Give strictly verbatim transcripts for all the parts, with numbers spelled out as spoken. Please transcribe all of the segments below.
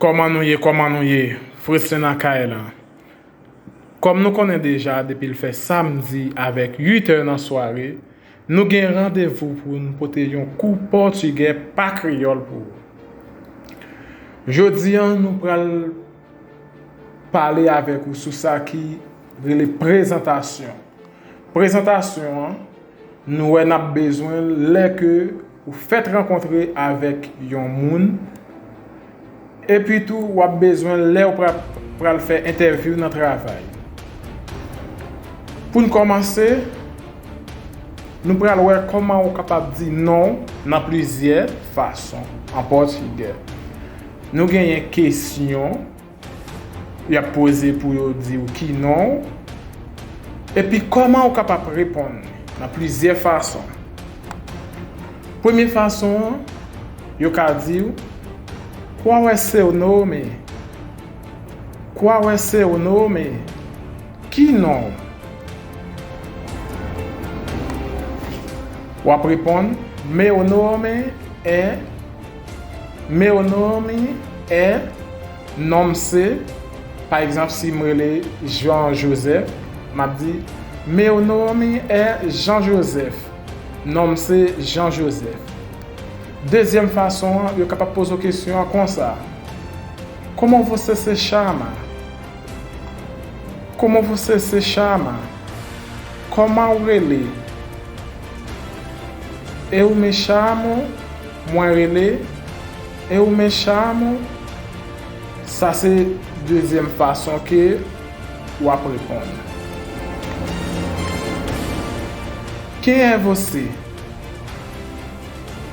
Kòman nou ye, kòman nou ye? Freslin nan kay la. Kòm nou konnen deja, depi l fè samdi avèk uit è nan sware, nou gen randevou pou n pote yon kou pòtigè pa kreyòl pou ou. Jodi a, nou pral pale avèk ou sou sa ki rele prezantasyon. Prezantasyon an, nou wè n ap bezwen l lè ke ou fèk rankontre avèk yon moun, epi tou w ap bezwen l lè w pra-, pral fè entèvyou nan travay. Pou n kòmanse, nou pral wè kòman ou kapab di non w nan plizyè fason an pòtigè. Nou genyen kesyon, y ap poze pou yo di w ki non w, epi kòman ou kapab reponn nan plizyè fason. Premye fason an, yo ka di w, "Qual é seu nome?" "Qual é seu nome?" Ki non w? W ap reponn, "Meu nome é, meu nome é", non m se, pa egzanp, si m rele Jean Joseph, m ap di, "Meu nome é Jean Joseph", non m se Jean Joseph. Dezyèm fason an, yo kapab poze w kesyon an konsa, "Como você se chama?" "Como você se chama?" Kòman w rele? "Eu me chamo", mwen rele, "Eu me chamo", sa se dezyèm fason ke w ap reponn. "Quem é você?"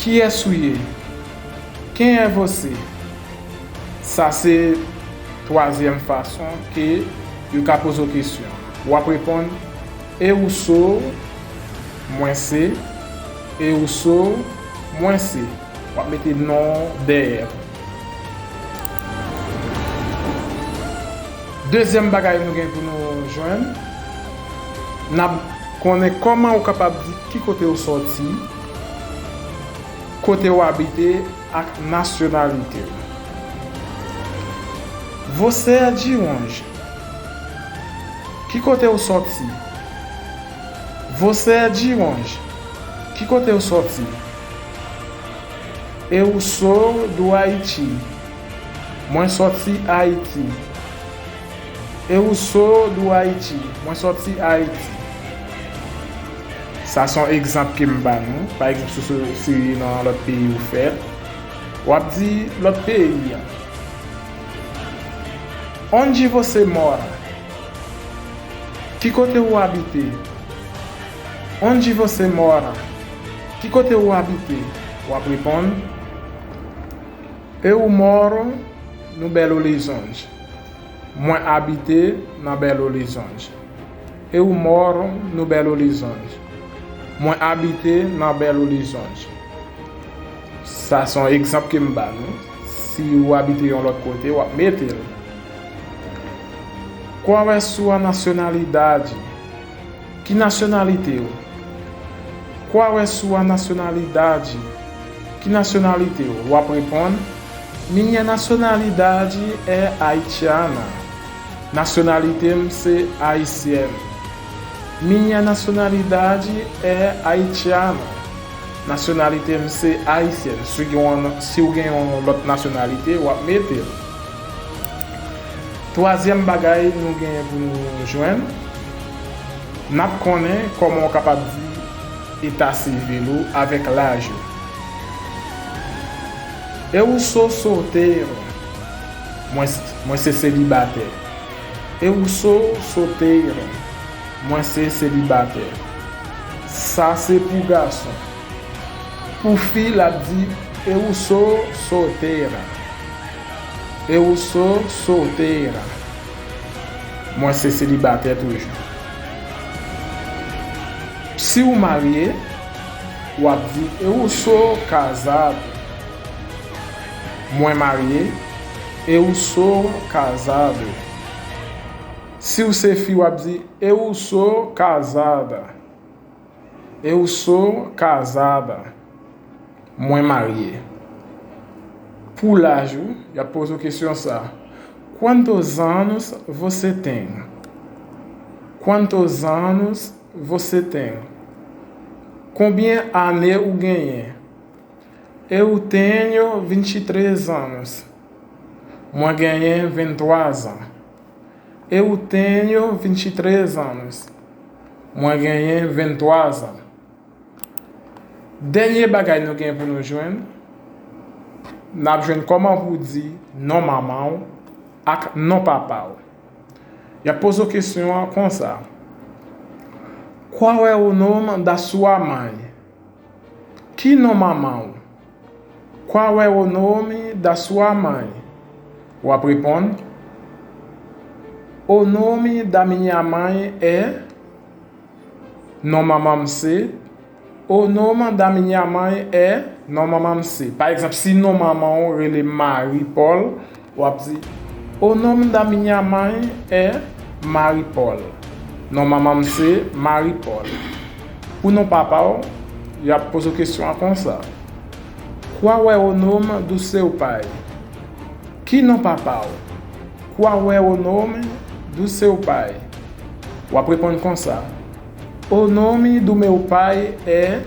Kiyès ou ye? "Quem é você?" Sa se twazyèm fason ke yo ka poze w kesyon. W ap reponn, "Eu sou", mwen se, "Eu sou", mwen se. W ap mete non w dèyè. Dezyèm bagay nou gen pou nou jwenn, n ap konnen kòman ou kapab di ki kote ou sòti, kote ou abite ak nasyonalite w. "Você é de onde?" Ki kote ou sòti? "Você é de onde?" Ki kote ou sòti? "Eu sou do Haiti." Mwen sòti Ayiti. "Eu sou do Haiti." Mwen sòti Ayiti. Sa se yon egzanp ke m ba nou. Pa egzanp, si, si se nan lòt peyi ou fèt, w ap di lòt peyi an. "Onde você mora?" Ki kote ou abite? "Onde você mora?" Ki kote ou abite? W ap reponn, "Eu moro no Belo Horizonte." Mwen abite nan Belo Horizonte. "Eu moro no Belo Horizonte." Mwen abite nan Belo Horizonte. Sa se yon egzanp ke m ba nou. Si ou abite yon lòt kote, w ap mete l. "Qual é sua nacionalidade?" Ki nasyonalite w? "Qual é sua nacionalidade?" Ki nasyonalite w? W ap reponn, "Minha nacionalidade é haitiana." Nasyonalite m se ayisyèn. "Minha nacionalidade é haitiana." Nasyonalite m se ayisyèn. Si w gen yon, si w gen yon lòt nasyonalite, w ap mete l. Twazyèm bagay nou genyen pou nou jwenn, n ap konnen kòman w kapab di eta sivil ou avèk laj ou. "Eu sou solteiro." Mwen, mwen se selibatè. "Eu sou solteiro." Mwen se selibatè. Sa se pou gason. Pou fi, l ap di, "Eu sou solteira." "Eu sou solteira." Mwen se selibatè toujou. Si w marye, w ap di, "Eu sou casado." Mwen marye. "Eu sou casado." Si w se fi, w ap di, "Eu sou casada." "Eu sou casada." Mwen marye. Pou laj ou, y ap poze w kesyon sa a. Quantos anos você tem? Quantos anos você tem? Konbyen ane ou genyen? Eu tenho vinte e três anos. Mwen genyen venntwa zan. Eu tenho vinte e três anos. Mwen genyen venntwa zan. Dènye bagay nou gen pou nou jwenn, n ap jwenn kòman pou di non manman w ak non papa w. Y ap poze w kesyon an konsa. Qual é o nome da sua mãe? Ki non manman w? Qual é o nome da sua mãe? W ap reponn, O nome da minha mãe é, non manman m se, O nome da minha mãe é, non manman m se. Pa egzanp, si non manman w rele Marie Paul, w ap di, O nome da minha mãe é Marie Paul. Non manman m se Marie Paul. Pou non papa w, y ap poze w kesyon an konsa. Qual é o nome do seu pai? Ki non papa w? Qual é o nome do seu pai? W ap reponn konsa. O nome do meu pai é,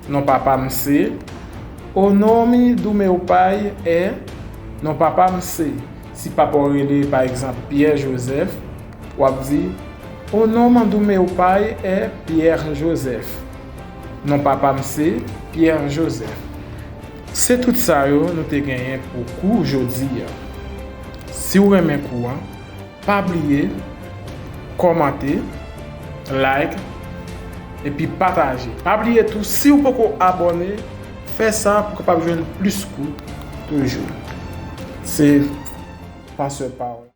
non papa m se. O nome do meu pai é, non papa m se. Si papa w rele, pa egzanp, Pierre Joseph, w ap di, O nome do meu pai é Pierre Joseph. Non papa m se Pierre Joseph. Se tout sa yo nou te genyen pou kou jodi a. Si w renmen kou an, pa bliye kòmante, like, epi pataje. Pa bliye tou, si w poko abòne, fè sa pou w kapab jwenn plis kou toujou. Se Pastè Pawòl.